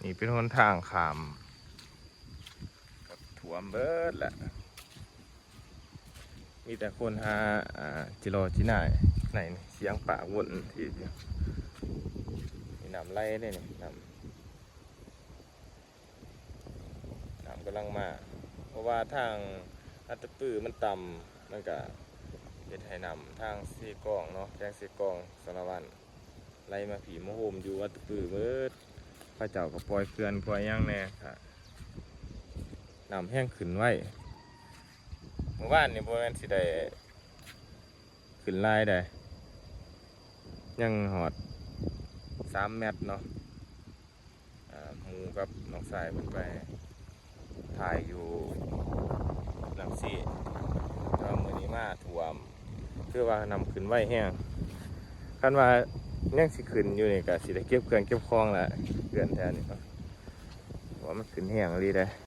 ນີ້ເປັນຫົນທາງຂ້າມ ກໍຖ້ວມເບິດລະ. ມີແຕ່ຄົນຫາ ອ່າ ຈິລໍຈິໜ້າຍໃນສຽງປາກວົນທີ່ຢູ່. ນີ້ນ້ຳໄຫຼເດ້ນີ້ ນ້ຳ ນ້ຳກຳລັງມາ ເພາະວ່າທາງອັດຕະປືມັນຕ່ຳ ມັນກະເຮັດໃຫ້ນ້ຳທາງເຊກອງເນາະ ແຂວງເຊກອງ ສາລະວັນ ໄຫຼມາພີ້ມາໂຮມຢູ່ອັດຕະປືເບິດ. ເຂົາເຈົ້າກໍປ່ອຍເຂື່ອນປ່ອຍຫຍັງແດ່ ກະນ້ຳແຮງຂຶ້ນໄວ. ມື້ວານນີ້ບໍ່ແມ່ນຊິໄດ້ຂຶ້ນຫຼາຍໃດ ຍັງຮອດສາມແມັດເນາະ. ອ່າ ໝູ່ກັບນ້ອງຊາຍເພິ່ນໄປຖ່າຍຢູ່ນ້ຳຊີ ແຕ່ວ່າມື້ນີ້ມາຖ້ວມ ຄືວ່ານ້ຳຂຶ້ນໄວແຮງ. ຄັນວ່າຍັງຊິຂຶ້ນຢູ່ນີ້ ກໍຊິໄດ້ເກັບເຄື່ອງເກັບຂອງລະ ເຮືອນແຖວນີ້ເນາະ ເພາະວ່າມັນຂຶ້ນແຮງອີ່ຫຼີເດ້.